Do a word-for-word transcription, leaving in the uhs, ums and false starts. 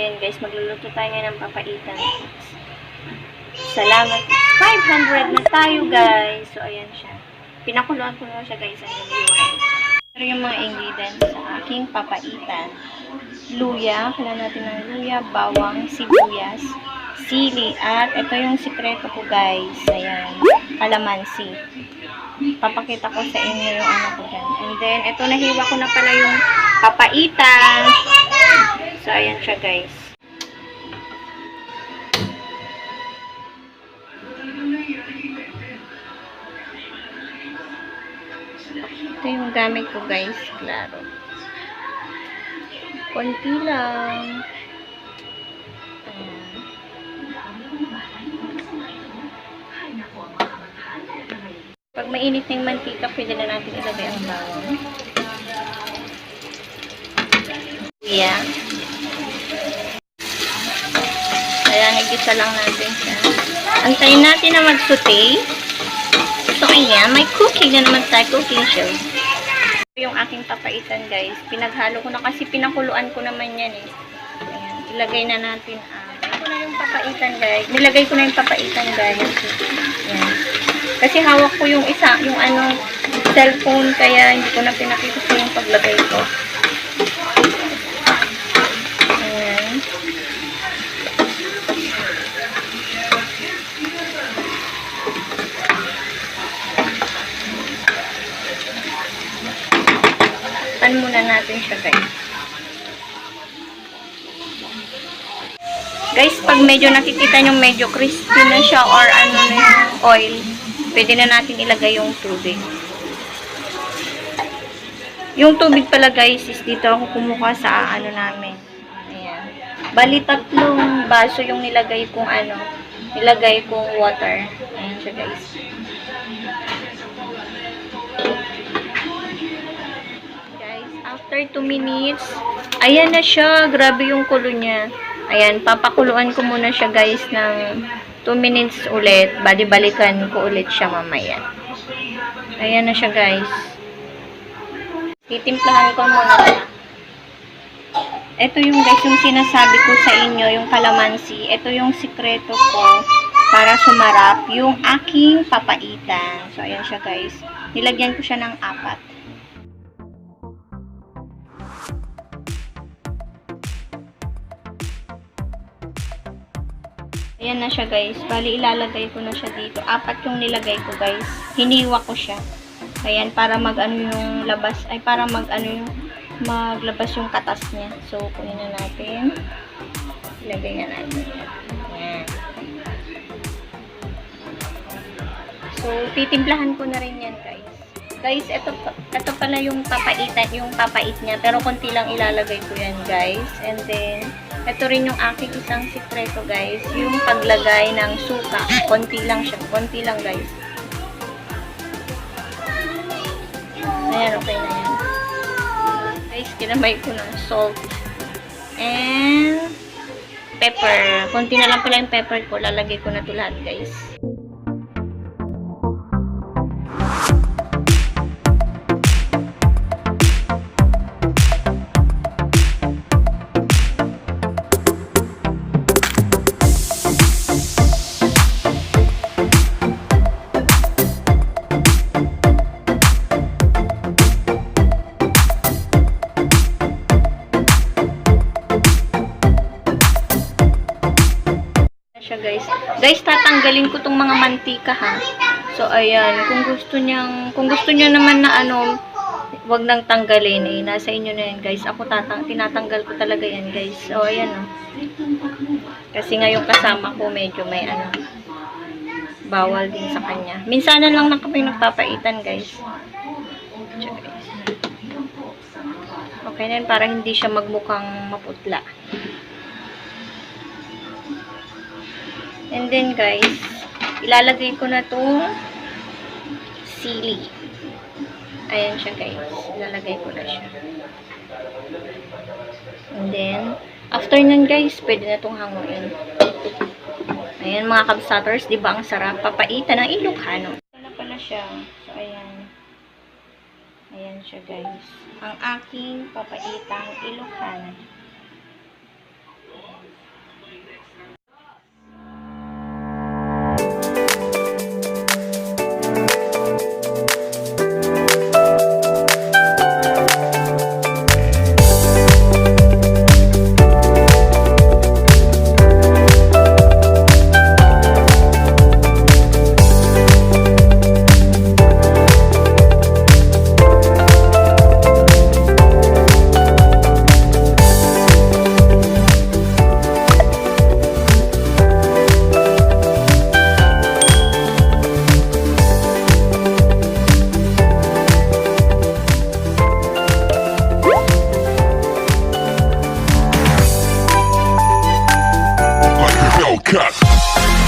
Ayan guys, magluluto tayo ngayon ng papaitan. Salamat. Five hundred na tayo guys. So, ayan siya. Pinakuluan ko na siya guys. Ang gagawin. Pero yung mga ingredients sa aking papaitan. Luya. Kailangan natin ng luya, bawang, sibuyas, sili. At ito yung sikreto ko guys. Ayan. Kalamansi. Papakita ko sa inyo yung ano ko dyan. And then, ito nahiwa ko na pala yung papaitan. So, ayan siya guys. Ito yung gamit ko guys, klaro. Konti lang. Ayan. Pag mainit na yung mantika, pwede na natin ilagay ang bawang. Luya. Ayan, igisa lang natin siya. Antayin natin na mag-saute. So, ayan, may cooking na naman tayo, cooking show. Yung aking papaitan, guys, pinaghalo ko na kasi pinakuluan ko naman yan eh. Ayan, ilagay na natin ang, ito na yung papaitan, guys. Nilagay ko na yung papaitan, guys. Ayan. Kasi hawak ko yung isa, yung ano, cellphone, kaya hindi ko na pinakita yung paglagay ko. Ayan. Pan muna natin siya, guys. Guys, pag medyo nakikita nyo medyo crispy na siya or ano na yung oil, pwede na natin ilagay yung tubig. Yung tubig pala guys is dito ako kumukuha sa ano namin. Ayan. Bali tatlong baso yung nilagay kong ano, nilagay kong water. Ayan siya guys. Guys, after two minutes, ayan na siya. Grabe yung kulo niya. Ayan, papakuluan ko muna siya guys ng two minutes ulit. Bali-balikan ko ulit siya mamaya. Ayan na siya guys. Titimplahan ko muna siya. Ito yung guys yung sinasabi ko sa inyo, yung kalamansi. Ito yung sikreto ko para sumarap yung aking papaitan. So, ayan siya guys. Nilagyan ko siya ng apat. Ayan na siya guys. Bali ilalagay ko na siya dito. Apat yung nilagay ko guys. Hiniwa ko siya. Ayan, para mag-ano yung labas, ay para mag-ano yung maglabas yung katas niya. So, kunin na natin. Ilagay na natin. Ayan. So, titimplahan ko na rin yan guys. Guys, ito, pa- ito pala yung papaitan, yung papait niya. Pero konti lang ilalagay ko yan, guys. And then, ito rin yung aking isang sikreto, guys. Yung paglagay ng suka. Konti lang siya. Konti lang, guys. Ayan, okay na yan. Guys, kinamay ko ng salt. And pepper. Konti na lang pala yung pepper ko. Lalagay ko na to lahat, guys. Siya, guys. Guys, tatanggalin ko tong mga mantika, ha. So, ayan. Kung gusto niyang, kung gusto niyo naman na ano, wag nang tanggalin, eh. Nasa inyo na yan, guys. Ako, tatang tinatanggal ko talaga yan, guys. So, ayan, oh. Kasi nga yung kasama ko, medyo may ano, bawal din sa kanya. Minsanan lang na kami nagpapaitan, guys. Siya, guys. Okay na yun, para hindi siya magmukhang maputla. And then, guys, ilalagay ko na tong sili. Ayan siya, guys. Ilalagay ko na siya. And then, after nun, guys, pwede na tong hanguin. Ayan, mga kabsaters, di ba ang sarap? Papaitan ng Ilocano. Ito na pala siya. So, ayan. Ayan siya, guys. Ang aking papaitang Ilocano. Cut.